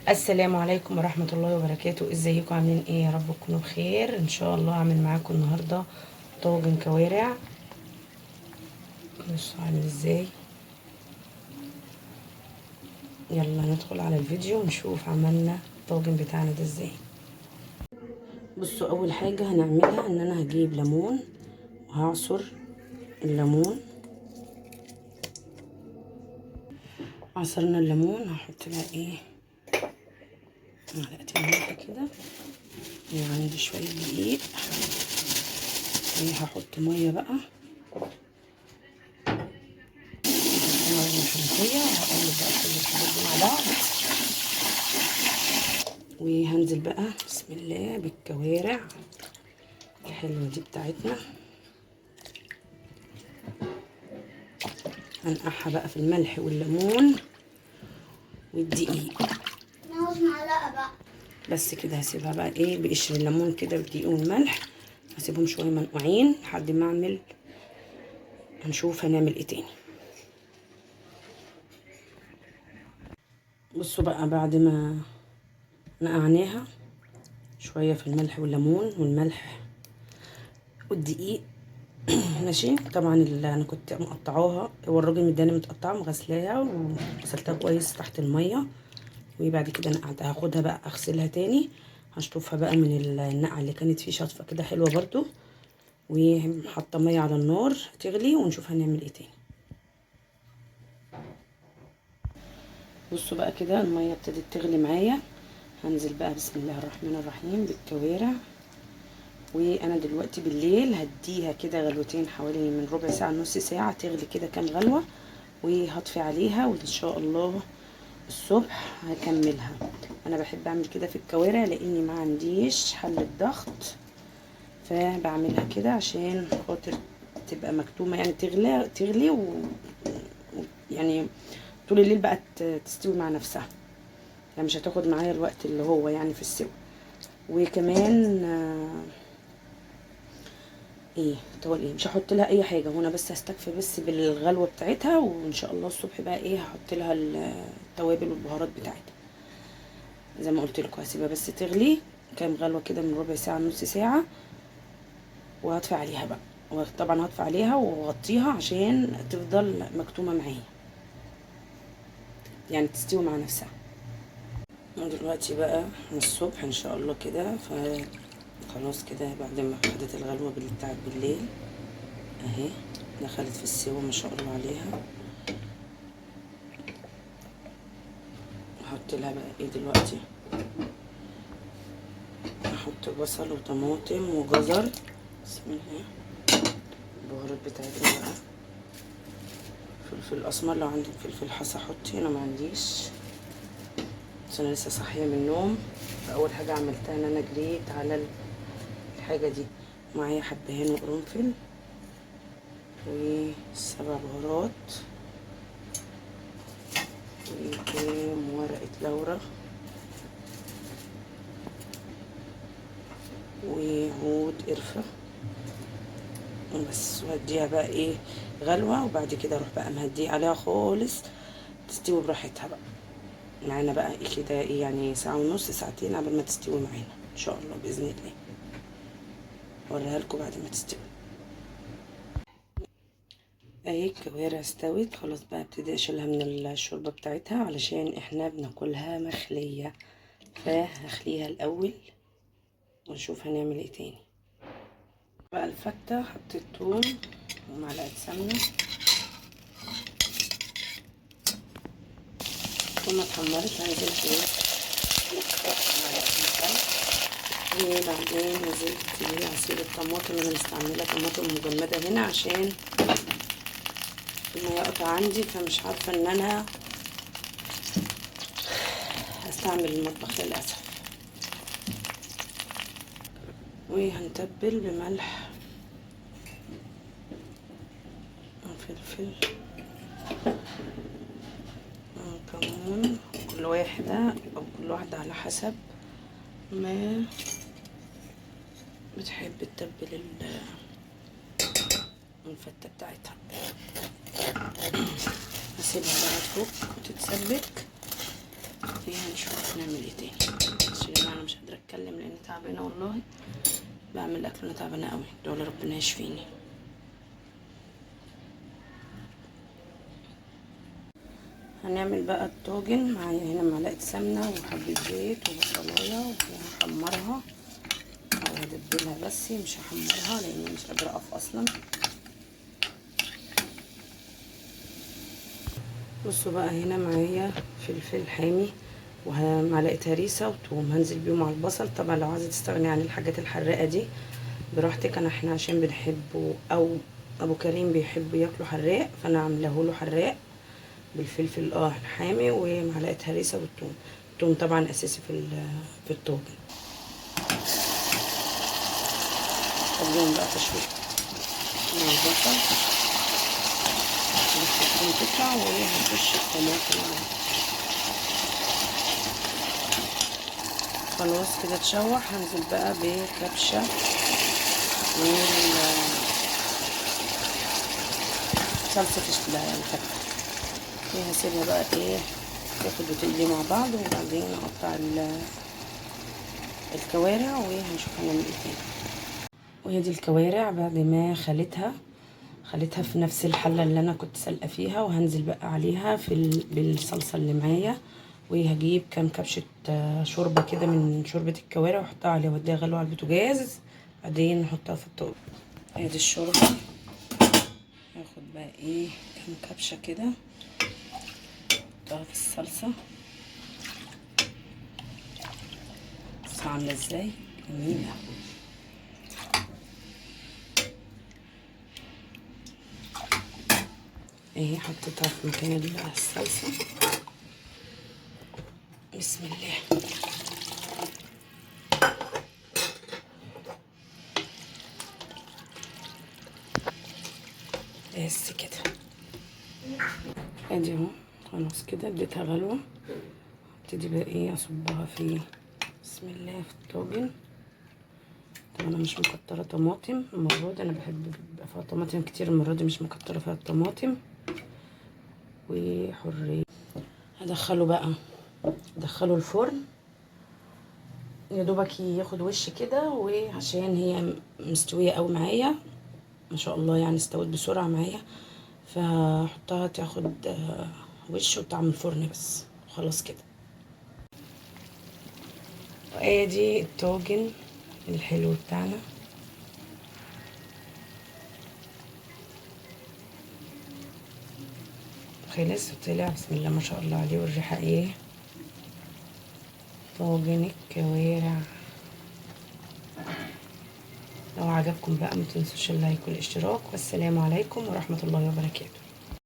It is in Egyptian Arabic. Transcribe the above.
السلام عليكم ورحمة الله وبركاته. ازيكم عاملين ايه؟ يا رب تكونوا بخير ان شاء الله. اعمل معاكم النهاردة طاجن كوارع. بصوا عامل ازاي. يلا ندخل على الفيديو ونشوف عملنا الطاجن بتاعنا ده ازاي. بصوا اول حاجة هنعملها ان انا هجيب ليمون وهعصر الليمون. عصرنا الليمون، هحط بقى ايه معلقتين ملح كده، وعندي شوية دقيق، وهحط مية بقى مية من الحنفية، وهقلب بقى كل الحاجات دي مع بعض. وهنزل بقى بسم الله بالكوارع الحلوة دي بتاعتنا. هنقعها بقى في الملح والليمون والدقيق. نعوز معلقة بقى بس كده. هسيبها بقى ايه بقشر الليمون كده والدقيق والملح، هسيبهم شوية منقوعين لحد ما اعمل. هنشوف هنعمل ايه تاني. بصوا بقى بعد ما نقعناها شوية في الملح والليمون والملح والدقيق ماشي. طبعا اللي انا كنت مقطعاها هو الراجل مداني متقطعه، مغسلاها وغسلتها كويس تحت المية، وبعد كده نقعتها. هاخدها بقى اغسلها تاني، هشطفها بقى من النقعه اللي كانت فيه شطفه كده حلوة برضو. وحاطه مية على النار تغلي ونشوف هنعمل ايه تاني. بصوا بقى كده المية ابتدت تغلي معايا. هنزل بقى بسم الله الرحمن الرحيم بالكوارع. وانا دلوقتي بالليل هديها كده غلوتين، حوالي من ربع ساعة لنص ساعة تغلي كده كام غلوه، وهطفي عليها، وان شاء الله الصبح هكملها. انا بحب اعمل كده في الكوارع لاني ما عنديش حله ضغط، فبعملها كده عشان خاطر تبقى مكتومة، يعني تغلي تغلي يعني طول الليل بقى تستوي مع نفسها، يعني مش هتاخد معايا الوقت اللي هو يعني في السوى. وكمان ايه تقول ايه، مش هحط لها اي حاجة هنا، بس هستكفي بس بالغلوه بتاعتها، وان شاء الله الصبح بقى ايه هحط لها التوابل والبهارات بتاعتها. زي ما قلت لكم هسيبها بس تغلي كام غلوه كده من ربع ساعة نص ساعة، وهطفي عليها بقى. وطبعا هطفي عليها واغطيها عشان تفضل مكتومة معايا، يعني تستوي مع نفسها. ودلوقتي بقى من الصبح ان شاء الله كده، فخلاص كده بعد ما خدت الغلوه بتاعت بالليل اهي دخلت في السوا ما شاء الله عليها. هحط لها بقى ايه دلوقتي، هحط بصل وطماطم وجزر. بسم الله. البهارات بتاعتنا بقى فلفل اسمر، لو عندك فلفل حصى حطي، انا ما عنديش، بس انا لسه صاحية من النوم، فاول حاجة عملتها ان انا جريت على الحاجة دي. معايا حبهان وقرنفل وسبع بهارات وكام ورقة لورا وعود قرفه وبس. وهديها بقى ايه غلوه، وبعد كده اروح بقى مهديه عليها خالص تستوي براحتها بقى معانا بقى ايه كده ايه يعني ساعة ونص ساعتين قبل ما تستوي معانا ان شاء الله باذن الله. اوريها لكم بعد ما تستوي. اهي الكوارع استوت خلاص بقى، ابتدي اشيلها من الشوربة بتاعتها علشان احنا بناكلها مخليه، فهخليها الاول ونشوف هنعمل ايه تاني. بقى الفته حطيت توم ومعلقة سمنه، ثم اتحمرت هنزل ايه معلقتين خل، وبعدين نزلت بعصير الطماطم. انا مستعملة طماطم مجمده هنا عشان المية قطع عندي، فمش عارفه ان انا استعمل المطبخ للاسف. وهنتبل بملح وفلفل وكمون، كل واحدة او كل واحدة على حسب ما بتحب تتبل الفته بتاعتها. هسيبها بقى تفك وتتسبك. هنشوف نعمل ايه تاني. بس يا جماعة انا مش قادرة اتكلم لان تعبانة والله، بعمل اكل وانا تعبانة قوي، دول ربنا يشفيني. هنعمل بقى الطاجن. معايا هنا معلقه سمنه وحبه زيت وبصلايه، وهحمرها او هدبلها بس مش هحمرها لاني مش قادرة اقف اصلا. بصوا بقى هنا معايا فلفل حامي ومعلقة هريسه وتوم، هنزل بيهم على البصل. طبعا لو عايزه تستغني عن الحاجات الحراقه دي براحتك، احنا عشان بنحبه او ابو كريم بيحب ياكله حراق، فانا عاملاه له حراق بالفلفل الحامي ومعلقة هريسه والثوم. الثوم طبعا اساسي في الطاجن. خليهم بقى تشويح مع البصل، الثوم تطلع وهنخش الطماطم عليها. خلاص كده اتشوح. هنزل بقى بكبشه من صلصه الفتة. هسيبها بقى ايه تاخد وتقلي مع بعض، وبعدين اقطع الكوارع وهنشوف هنعمل ايه تاني. وهي دي الكوارع بعد ما خليتها في نفس الحلة اللي انا كنت سلقه فيها، وهنزل بقى عليها بالصلصه اللي معايا، وهجيب كام كبشة شوربة كده من شوربة الكوارع واحطها عليها واديها غلوه على البوتاجاز، بعدين نحطها في الطاجن. ادي الشوربة، هاخد بقى ايه كام كبشة كده احطها في الصلصه. بصوا عامله ازاي، جميلة. اهي حطيتها في مكان الصلصه. بسم الله. بس كده ادي اهو، خلاص كده اديتها غلوه. ابتدي بقى ايه اصبها في بسم الله في الطاجن. طبعا انا مش مكتره طماطم المرة دي، انا بحب يبقى فيها طماطم كتير، المرة دي مش مكتره فيها الطماطم. وحريه هدخله بقى، ادخله الفرن يا دوبك ياخد وش كده، وعشان هي مستوية قوي معايا ما شاء الله، يعني استوت بسرعة معايا، فهحطها تاخد وش وطعم الفرن بس خلاص كده. وادي الطاجن الحلو بتاعنا. خلص وطلع بسم الله ما شاء الله عليه، والريحه ايه، طاجن الكوارع. لو عجبكم بقى ما تنسوش اللايك والاشتراك، والسلام عليكم ورحمة الله وبركاته.